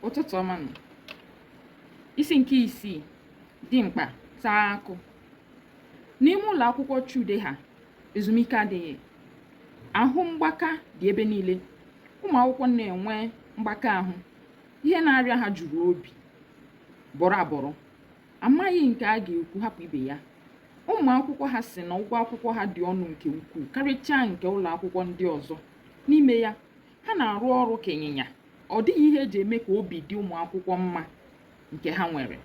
Ụtụtụ ọma nụ. Isi nke isii, Dimkpa taa akụ. N'ime ụlọ akwụkwọ Chude ha, ezumike adịghị. Ahụ mgbaka dị ebe niile. Ụmụ akwụkwọ na-enwe mgbaka ahụ. Ihe na-arịa ha juru obi bọrọ abọrọ. Amaghị nke a ga-ekwu hapụ ibe ya. Ụmụ akwụkwọ ha sị na ụgwọ akwụkwọ ha dị ọnụ nke ukwuu karịchaa nke ụlọ akwụkwọ ndị ọzọ. N'ime ya, ha na-arụ ọrụ ka ịnyịnya. Ọ dịghị ihe e ji eme ka obi dị ụmụ akwụkwọ mma nke ha nwere.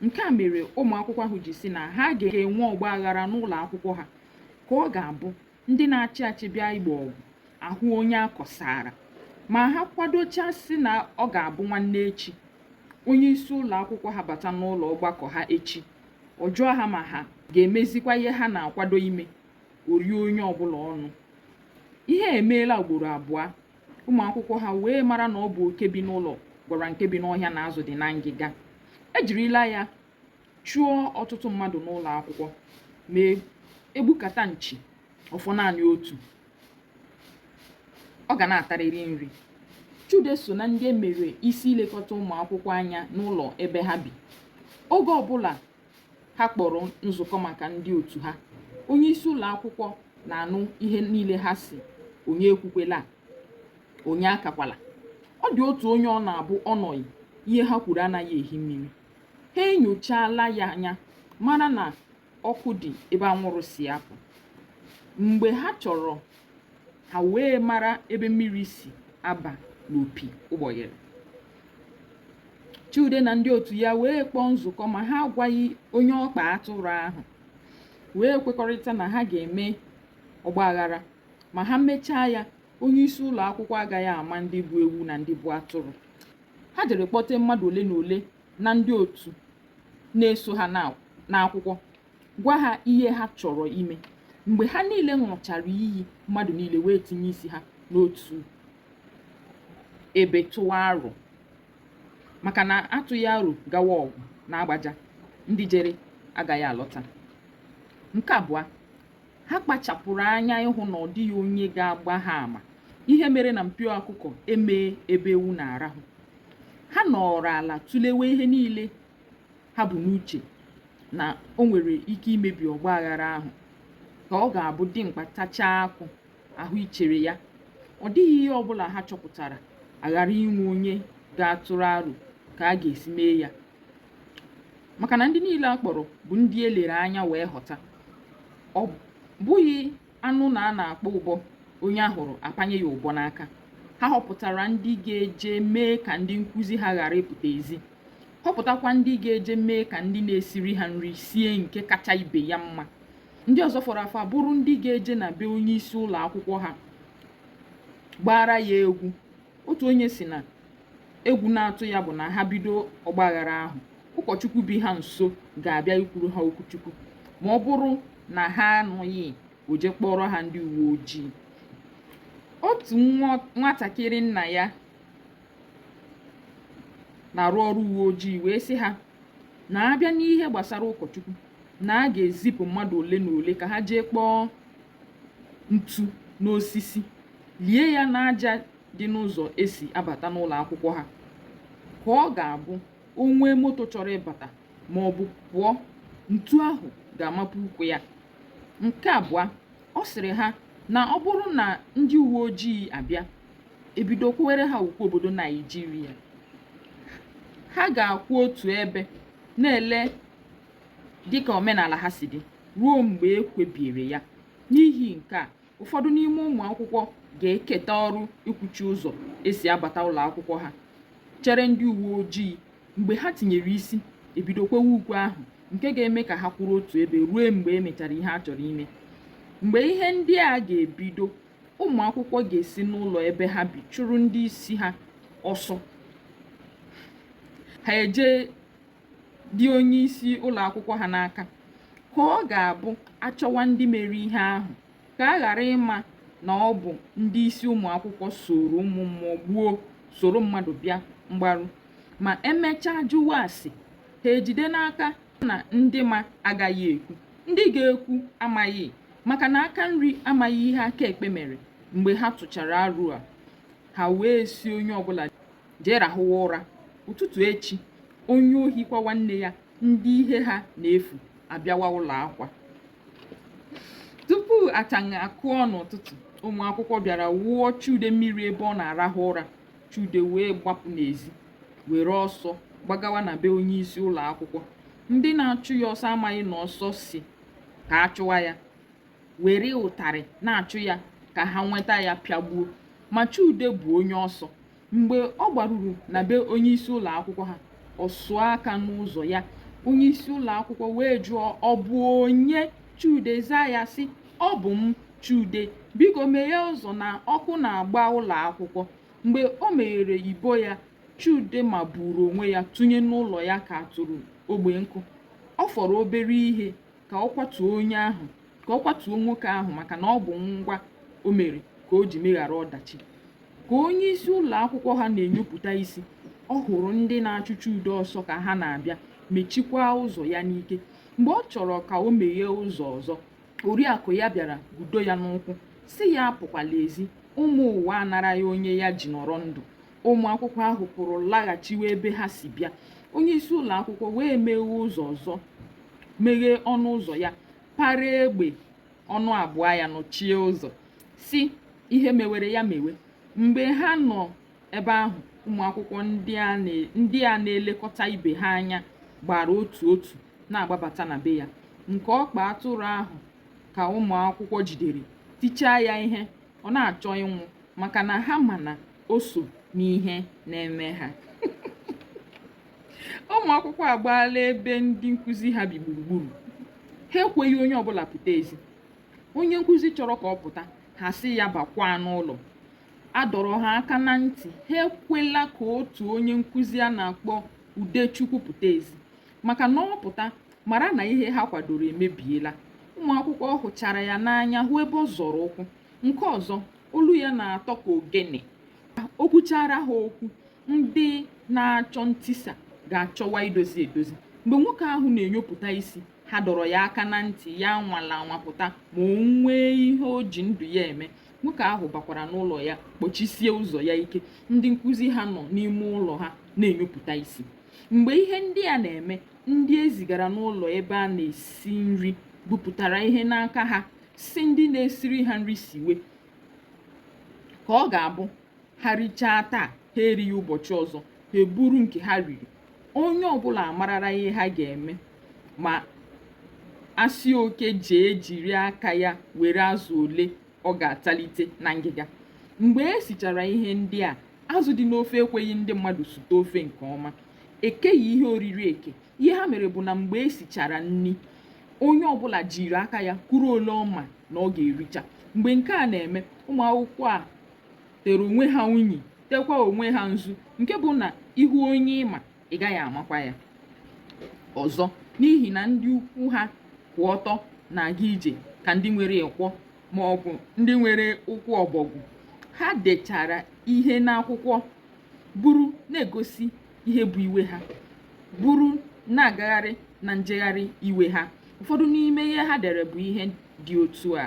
Nke a mere ụmụ akwụkwọ ahụ ji sị na ha ga-enwe ọgba aghara n'ụlọ akwụkwọ ha ka ọ ga-abụ ndị na-achị achị bịa igbo ọgụ a hụ onye a kọsara. Ma ha kwadochaa sị na ọ ga-abụ nwanne echi. Onye isi ụlọ akwụkwọ ha bata n'ụlọ ọgbakọ ha echi, ọ jụọ ha ma ha ga-emezikwa ihe ha na-akwado ime, o rie onye ọbụla ọnụ. Ihe a emeela ugboro abụọ. Ụmụ akwụkwọ ha wee mara na ọ bụ oke bi n'ụlọ gwara nke bi n'ọhịa na azụ dị na ngịga. E jirila ya chụọ ọtụtụ mmadụ n'ụlọ akwụkwọ ma e gbukata nchi ọ fọ naanị otu. Ọ ga na-atarịrị nri. Chude so na ndị e mere isi ilekọta ụmụ akwụkwọ anya n'ụlọ ebe ha bi. Oge ọbụla ha kpọrọ nzukọ maka ndị otu ha, onye isi ụlọ akwụkwọ na-anụ ihe niile ha sị onye ekwukwela, onye akakwala. Ọ dị otu onye ọ na-abụ ọ nọghị, ihe ha kwuru anaghị ehi mmiri. Ha enyochaala ya anya mara na ọkụ dị ebe anwụrụ si apụ. Mgbe ha chọrọ ha wee mara ebe mmiri si aba n'opi ụgbọghịrị. Chude na ndị otu ya wee kpọọ nzukọ ma ha agwaghị onye ọkpa atụrụ ahụ wee kwekọrịta na ha ga-eme ọgbaghara ma ha mechaa ya onye isi ụlọ akwụkwọ agaghị ama ndị bụ ewu na ndị bụ atụrụ. Ha jere kpọte mmadụ ole na ole na ndị otu na-eso ha n'akwụkwọ gwa ha ihe ha chọrọ ime. Mgbe ha niile ṅụchara iyi, mmadụ niile wee tinye isi ha n'otu ebe tụwa aro maka na atụghị aro gawa ọgụ na-agbaja, ndị jere agaghị alọta. Nke abụọ, ha kpachapụrụ anya ịhụ na ọ dịghị onye ga-agba ha ama ihe mere na mpio ọkụkọ emee ebe ewu na-arahụ. Ha nọrọ ala tụlewe ihe niile ha bu n'uche na o nwere ike imebi ọgba aghara ahụ ka ọ ga-abụ dimkpa tachaa akụ ahụ ichere ya. Ọ dịghị ihe ọbụla ha chọpụtara aghara inwe onye ga-atụrụ aro ka a ga-esi mee ya maka na ndị niile a kpọrọ bụ ndị e lere anya wee họta. Ọ bụghị anụ na a na-akpọ ụbọ onye a hụrụ apanye ya ụbọ n'aka. Ha họpụtara ndị ga-eje mee ka ndị nkụzi ha ghara ịpụta ezi, họpụtakwa ndị ga-eje mee ka ndị na-esiri ha nri sie nke kacha ibe ya mma. Ndị ọzọ fọrọ afọ abụrụ ndị ga-eje na be onye isi ụlọ akwụkwọ ha gbaara ya egwu. Otu onye sị na egwu na-atụ ya bụ na ha bido ọgbaghara ahụ, ụkọchukwu bi ha nso ga-abịa ikwuru ha okwu Chukwu ma ọ bụrụ na ha anụghị o jee kpọrọ ha ndị uwe ojii. Otu nwatakịrị nna ya na-arụ ọrụ uwe ojii wee sị ha na a bịa n'ihe gbasara ụkọchukwu na a ga-ezipụ mmadụ ole na ole ka ha jee kpọọ ntu n'osisi lie ya n'aja dị n'ụzọ e si abata n'ụlọ akwụkwọ ha ka ọ ga-abụ o nwee moto chọrọ ịbata ma ọ bụ pụọ ntu ahụ ga-amapụ ụkwụ ya. Nke abụọ, ọ sịrị ha na ọ bụrụ na ndị uwe ojii abịa ebido kwewere ha ukwe obodo Naịjirịa, ha ga-akwụ otu ebe na-ele dịka omenala ha si dị ruo mgbe e kwebiri ya. N'ihi nke a, ụfọdụ n'ime ụmụ akwụkwọ ga-eketa ọrụ ikwuchi ụzọ e si abata ụlọ akwụkwọ ha chere ndị uwe ojii mgbe ha tinyere isi ebido kwewe ukwe ahụ nke ga-eme ka ha kwụrụ otu ebe ruo mgbe e mechara ihe a chọrọ ime. Mgbe ihe ndị a ga-ebido, ụmụ akwụkwọ ga-esi n'ụlọ ebe ha bi chụrụ ndị isi ha ọsọ ha eje dị onye isi ụlọ akwụkwọ ha n'aka ka ọ ga-abụ a chọwa ndị mere ihe ahụ ka a ghara ịma na ọ bụ ndị isi ụmụ akwụkwọ soro ụmụ mmụọ gbuo soro mmadụ bịa mgbaru ma emechaa jụwa ase ha ejide n'aka na ndị ma agaghị ekwu ndị ga-ekwu amaghị maka na aka nri amaghị ihe aka ekpe mere mgbe ha tụchara aro a ha wee sị onye ọbụla Jee rahụwa ụra. Ụtụtụ echi, onye ohi kwawa nne ya, ndị ihe ha na-efu abịawa ụlọ akwa. Tupu ataṅụ akụọ n'ụtụtụ, ụmụ akwụkwọ bịara wụọ Chude mmiri ebe ọ na-arahụ ụra. Chude wee gbapụ n'ezi, were ọsọ gbagawa na be onyeisi ụlọ akwụkwọ. Ndị na-achụ ya ọsọ amaghị na ọsọ sị ka a chụwa ya, were ụtarị na-achụ ya ka ha nweta ya pịagbuo. Ma Chude bụ onye ọsọ. Mgbe ọ gbaruru na be onyeisi ụlọ akwụkwọ ha, ọ sụọ aka n'ụzọ ya. Onyeisi ụlọ akwụkwọ wee jụọ, ọ bụ onye? Chude zaa ya sị, ọ bụ m, Chude. Biko meghee ụzọ na ọkụ na-agba ụlọ akwụkwọ. Mgbe o meghere ibo ya, Chude mabuuru onwe ya tụnye n'ụlọ ya ka a tụrụ ogbe nkụ. Ọ fọrọ obere ihe ka ọ kwatuo onye ahụ ka ọ kwatuo nwoke ahụ maka na ọ bụ ngwa o mere ka o ji meghara ọdachi. Ka onyeisi ụlọ akwụkwọ ha na-enyopụta isi, ọ hụrụ ndị na-achụ Chude ọsọ ka ha na-abịa mechikwaa ụzọ ya n'ike. Mgbe ọ chọrọ ka o meghee ụzọ ọzọ, oriakụ ya bịara gudo ya n'ụkwụ, sị ya apụkwala ezi, ụmụ ụwa anaraghị onye ya ji nọrọ ndụ. Ụmụ akwụkwọ ahụ pụrụ laghachiwe ebe ha si bịa. Onyeisi ụlọ akwụkwọ wee meghee ụzọ ọzọ, meghee ọnụ ụzọ ya, para egbe ọnụ abụọ ya nọchie ụzọ, sị ihe mewere ya mewe. Mgbe ha nọ ebe ahụ, ụmụ akwụkwọ ndị a na-elekọta ibe ha anya gbara otu otu na-agbabata na be ya. Nke ọkpa atụrụ ahụ ka ụmụ akwụkwọ jidere tichaa ya ihe, ọ na-achọ ịnwụ maka na ha ma na o so n'ihe na-eme ha. Ụmụ akwụkwọ agbaala ebe ndị nkụzi ha bi gburugburu. Ha ekweghị onye ọbụla pụta ezi. Onye nkụzi chọrọ ka ọ pụta, ha sị ya bakwaa n'ụlọ. A dọrọ ha aka na ntị, ha ekwela ka otu onye nkụzi a na-akpọ Udechukwu pụta ezi, maka na ọ pụta, mara na ihe ha kwadoro emebiela. Ụmụ akwụkwọ hụchara ya n'anya hụ ebe ọ zọrọ ụkwụ. Nke ọzọ, olu ya na-atọ ka ogene. O kwuchara ha okwu, ndị na-achọ ntisa ga-achọwa idozi edozi. Mgbe nwoke ahụ na-enyopụta isi, ha dọrọ ya aka na ntị ya anwala anwa pụta ma o nwee ihe o ji ndụ ya eme. Nwoke ahụ bakwara n'ụlọ ya kpọchisie ụzọ ya ike. Ndị nkụzi ha nọ n'ime ụlọ ha na-enyopụta isi. Mgbe ihe ndị a na-eme, ndị e zigara n'ụlọ ebe a na-esi nri bupụtara ihe n'aka ha, sị ndị na-esiri ha nri siwe, ka ọ ga-abụ ha richaa taa, ha erighị ụbọchị ọzọ, ha eburu nke ha riri. Onye ọbụla amarala ihe ha ga-eme ma a sị oke jee jiri aka ya were azụ ole ọ ga-atalite na ngịga. Mgbe e sichara ihe ndị a, azụ dị n'ofe ekweghị ndị mmadụ sute ofe nke ọma. E keghị ihe oriri eke. Ihe ha mere bụ na mgbe e sichara nri, onye ọbụla jiri aka ya kuru ole ọ ma na ọ ga-ericha. Mgbe nke a na-eme, ụmụ akwụkwọ a tere onwe ha unyi, tekwa onwe ha nzu, nke bụ na ị hụ onye ị ma, ị gaghị amakwa ya ọzọ n'ihi na ndị ụkwụ ha kwụ ọtọ na-aga ije ka ndị nwere ịkwọ ma ọ bụ ndị nwere ụkwụ ọbọgwụ. Ha dechara ihe n'akwụkwọ buru na-egosi ihe bụ iwe ha, buru na-agagharị na njegharị iwe ha. Ụfọdụ n'ime ihe ha dere bụ ihe dị otu a: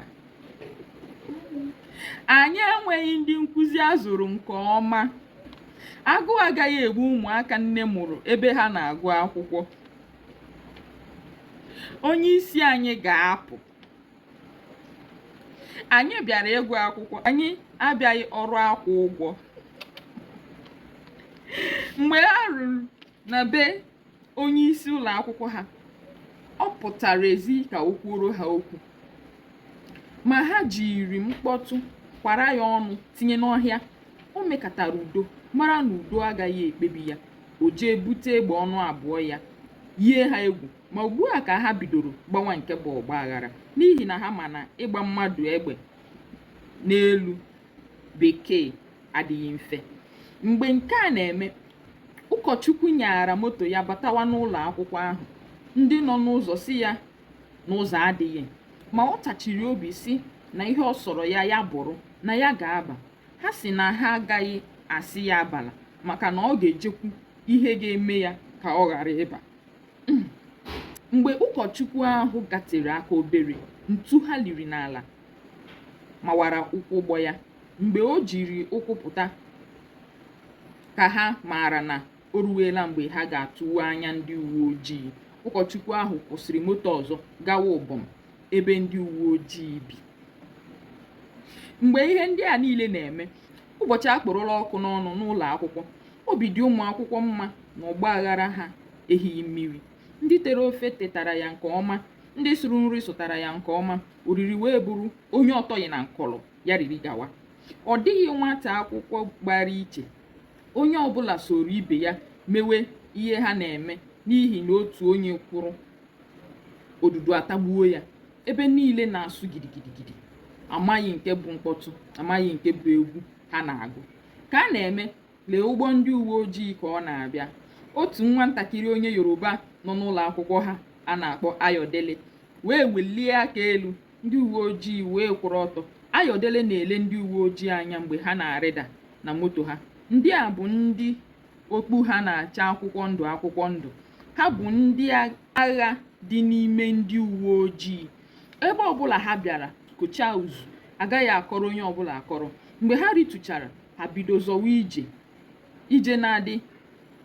anyị enweghị ndị nkụzi a zụrụ nke ọma. Agụụ agaghị egbu ụmụaka nne mụrụ ebe ha na-agụ akwụkwọ. Onye isi anyị ga-apụ. Anyị bịara ịgụ akwụkwọ, anyị abịaghị ọrụ akwụ ụgwọ. Mgbe ha ruru na be onye isi ụlọ akwụkwọ ha, ọ pụtara ezi ka o kwuoro ha okwu, ma ha jiri mkpọtụ kwara ya ọnụ tinye n'ọhịa. O mekatara udo, mara na udo agaghị ekpebi ya. O jee bute egbe ọnụ abụọ ya, yie ha egwu. Ma ugbu a ka ha bidoro gbawa nke bụ ọgba aghara, n'ihi na ha ma na ịgba mmadụ egbe n'elu bekee adịghị mfe. Mgbe nke a na-eme, ụkọchukwu nyaara moto ya batawa n'ụlọ akwụkwọ ahụ. Ndị nọ n'ụzọ sị ya na ụzọ adịghị, ma ọ tachiri obi sị na ihe ọ sọrọ ya ya bụrụ, na ya ga-aba. Ha sị na ha agaghị asị ya abala maka na ọ ga-ejekwu ihe ga-eme ya ka ọ ghara ịba. Mgbe ụkọchukwu ahụ gatere aka obere, ntu ha liri n'ala mawara ụkwụ ụgbọ ya. Mgbe o jiri ụkwụ pụta, Ka ha maara na o ruwela mgbe ha ga-atụwa anya ndị uwe ojii, ụkọchukwu ahụ kwụsịrị moto ọzọ gawa Ụbọm ebe ndị uwe ojii bi. Mgbe ihe ndị a niile na-eme, ụbọchị akpụrụla ọkụ n'ọnụ n'ụlọ akwụkwọ. Obi dị ụmụ akwụkwọ mma na ọgba aghara ha ehighị mmiri. Ndị tere ofe tetara ya nke ọma, ndị sụrụ nri sụtara ya nke ọma, oriri wee bụrụ onye ọ tọghị na nkọlụ, ya riri gawa. Ọ dịghị nwata akwụkwọ gbara iche. Onye ọbụla sooro ibe ya mewe ihe ha na-eme n'ihi na otu onye kwụrụ, odudu atagbuo ya. Ebe niile na-asụ gidigidigidi. Amaghị nke bụ mkpọtụ, amaghị nke bụ egwu ha na-agụ. Ka a na-eme, lee ụgbọ ndị uwe ojii ka ọ na-abịa. Otu nwatakịrị onye Yoruba nọ n'ụlọ akwụkwọ ha a na-akpọ Ayọdele wee welie aka elu, ndị uwe ojii wee kwụrụ ọtọ. Ayọdele na-ele ndị uwe ojii anya mgbe ha na-arịda na moto ha. Ndị a bụ ndị okpu ha na-acha akwụkwọ ndụ akwụkwọ ndụ. Ha bụ ndị agha dị n'ime ndị uwe ojii. Ebe ọbụla ha bịara kochaa uzu, agaghị akọrọ onye ọbụla akọrọ. Mgbe ha rituchara, ha bido zọwa ije, ije na-adị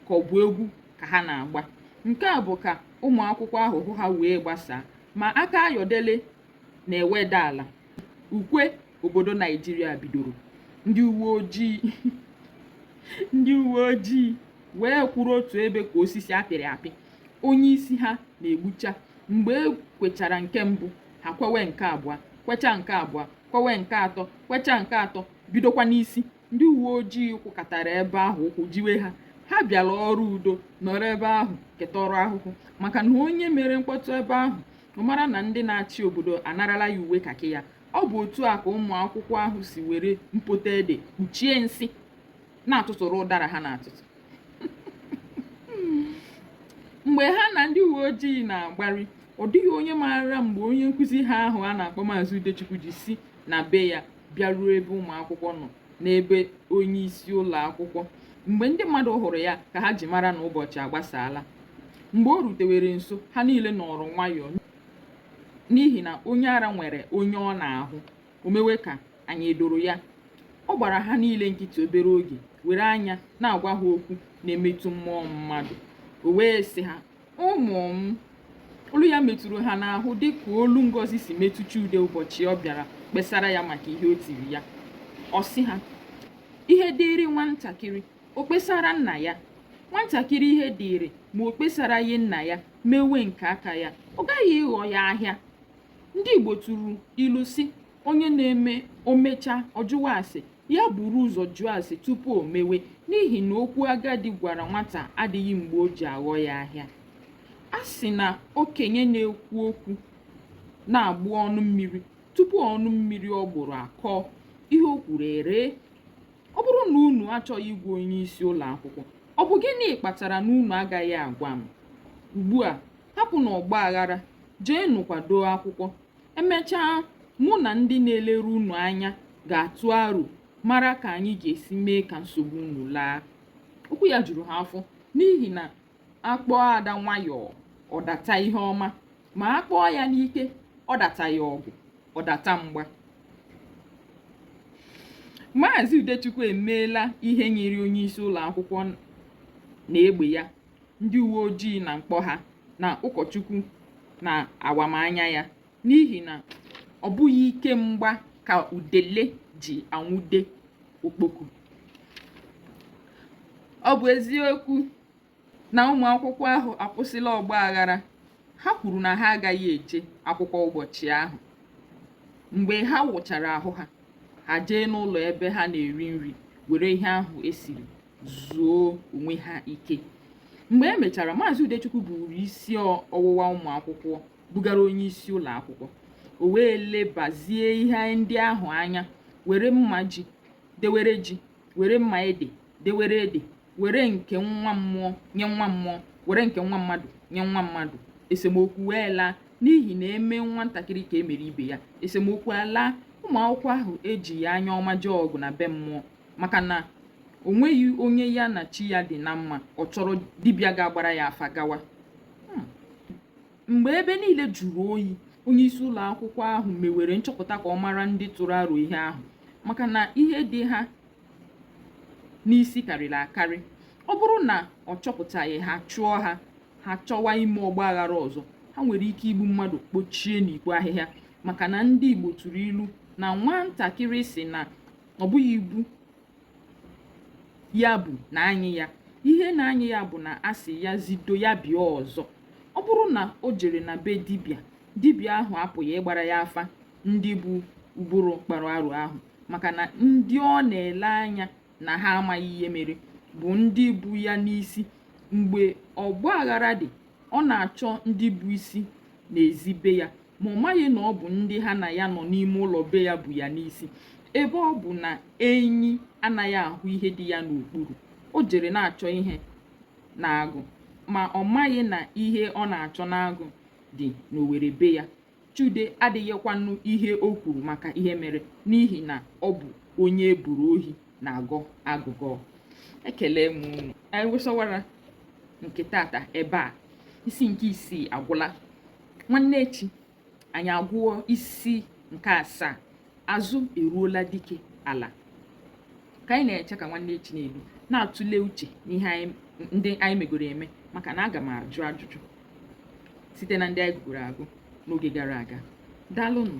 ka ọ bụ egwu ka ha na-agba. Nke a bụ ka ụmụ akwụkwọ ahụ hụ ha wee gbasaa. Ma aka Ayọdele na-eweda ala, ukwe obodo Naịjirịa bidoro. Ndị uwe ojii ndị uwe ojii wee kwụrụ otu ebe ka osisi a pịrị apị. Onye isi ha na-egbucha. Mgbe e kwechara nke mbụ, ha kwewe nke abụọ, kwecha nke abụọ, kwewe nke atọ, kwecha nke atọ, bidokwa n'isi. Ndị uwe ojii kwụkatara ebe ahụ ụkwụ jiwe ha. Ha bịara ọrụ udo, nọrọ ebe ahụ keta ọrụ ahụhụ maka na onye mere mkpọtụ ebe ahụ, ọ mara na ndị na-achị obodo anarala ya uwe kakị ya. Ọ bụ otu a ka ụmụ akwụkwọ ahụ si were mpoto ede kpuchie nsị na-atụtụrụ ụdara ha na-atụtụ. Mgbe ha na ndị uwe ojii na-agbari, ọ dịghị onye maara mgbe onye nkụzi ha ahụ a na-akpọ Maazị Udechukwu ji si na be ya bịaruo ebe ụmụ akwụkwọ nọ n'ebe onye isi ụlọ akwụkwọ. Mgbe ndị mmadụ hụrụ ya ka ha ji mara na ụbọchị agbasaala. Mgbe o rutewere nso, ha niile nọrọ nwayọọ n'ihi na onye ara nwere onye ọ na-ahụ, o mewe ka anya edoro ya. Ọ gbara ha niile nkịtị obere oge, were anya na-agwa ha okwu na-emetụ mmụọ mmadụ. O wee sị ha, Ụmụ m! Olu ya metụrụ ha n'ahụ dị ka olu Ngọzi si metụ Chude ụbọchị ọ bịara kpesara ya maka ihe o tiri ya. Ọ sị ha, Ihe dịịrị nwantakịrị, o kpesara nna ya. Nwantakịrị ihe dịịrị ma o kpesaraghị nna ya mewe nke aka ya, ọ gaghị ịghọ ya ahịa. Ndị Igbo tụrụ ilu sị onye na-eme o mechaa ọ jụwa ase, ya buru ụzọ jụọ ase tupu o mewe n'ihi na okwu agadi gwara nwata adịghị mgbe o ji aghọ ya ahịa. A sị na okenye na-ekwu okwu na-agbụ ọnụ mmiri tupu ọnụ mmiri ọ gbụrụ akọọ, ihe o kwuru eree. Ọ bụrụ na unu achọghị ịgwa onye isi ụlọ akwụkwọ, ọ bụ gịnị kpatara na unu agaghị agwa m? Ugbu a, hapụnụ ọgba aghara, jeenụ kwadoo akwụkwọ. E mechaa, mụ na ndị na-eleru unu anya ga-atụ aro mara ka anyị ga-esi mee ka nsogbu unu laa. Okwu ya juru ha afọ n'ihi na a kpọọ ada nwayọọ, ọ data ihe ọma, ma a kpọọ ya n'ike, ọ dataghị ọgụ, ọ data mgba. Maazị Udechukwu emeela ihe nyịrị onyeisi ụlọ akwụkwọ na egbe ya, ndị uwe ojii na mkpọ ha, na ụkọchukwu na awamanya ya, n'ihi na ọ bụghị ike mgba ka udele ji anwụde okpoko. Ọ bụ eziokwu na ụmụ akwụkwọ ahụ akwụsịla ọgba aghara, ha kwuru na ha agaghị eje akwụkwọ ụbọchị ahụ. Mgbe ha wụchara ahụ ha, ha jee n'ụlọ ebe ha na-eri nri were ihe ahụ e siri zuo onwe ha ike. Mgbe e mechara, Maazị Udechukwu buuru isi ọwụwa ụmụ akwụkwọ bugara onye isi ụlọ akwụkwọ. O wee lebazie ihe ndị ahụ anya, were mma ji dewere ji, were mma ede dewere ede, were nke nwa mmụọ nye nwa mmụọ, were nke nwa mmadụ nye nwa mmadụ. Esemokwu wee laa n'ihi na e mee nwatakịrị ka e mere ibe ya. Esemokwu alaa, ụmụ akwụkwọ ahụ ejighị anya ọma jee ọgụ na be mmụọ maka na o nweghị onye ya na chi ya dị na mma ọ chọrọ dibịa ga-agbara ya afa gawa. Mgbe ebe niile jụrụ oyi, onyeisi ụlọ akwụkwọ ahụ mewere nchọpụta ka ọ mara ndị tụrụ aro ihe ahụ maka na ihe dị ha n'isi karịrị akarị. Ọ bụrụ na ọ chọpụtaghị ha chụọ ha, ha chọwa ime ọgbaghara ọzọ, ha nwere ike igbu mmadụ kpochie n'ikpo ahịhịa maka na ndị Igbo tụrụ ilu na nwatakịrị sị na ọ bụghị ibu ya bu na-anyị ya, ihe na-anyị ya bụ na a sị ya zido ya bịa ọzọ. Ọ bụrụ na o jere na be dibịa, dibịa ahụ apụghị ịgbara ya afa ndị bu ụbụrụ kpara arụ ahụ maka na ndị ọ na-ele anya na ha amaghị ihe mere bụ ndị bu ya n'isi. Mgbe ọgbaghara dị, ọ na-achọ ndị bu isi n'ezi be ya ma ọ maghị na ọ bụ ndị ha na ya nọ n'ime ụlọ be ya bu ya n'isi. Ebe ọ bụ na enyi anaghị ahụ ihe dị ya n'okpuru, o jere na-achọ ihe n'agụ ma ọ maghị na ihe ọ na-achọ n'agụ dị n'owere be ya. Chude adịghịkwanụ ihe o kwuru maka ihe mere n'ihi na ọ bụ onye e boro ohi na-agọ agụgọ. Ekele m unu. Anyị wụsawara nke tata ebe a. Isi nke isii agwụla. Nwanne echi anyị agụọ isi nke asaa. Azụ eruola dike ala. Ka anyị na-eche ka nwanne echi na-eru, na-atụle uche n'ihe ndị anyị megoro eme maka na aga m ajụ ajụjụ site na ndị anyị gụgoro agụ n'oge gara aga. Daalụnụ.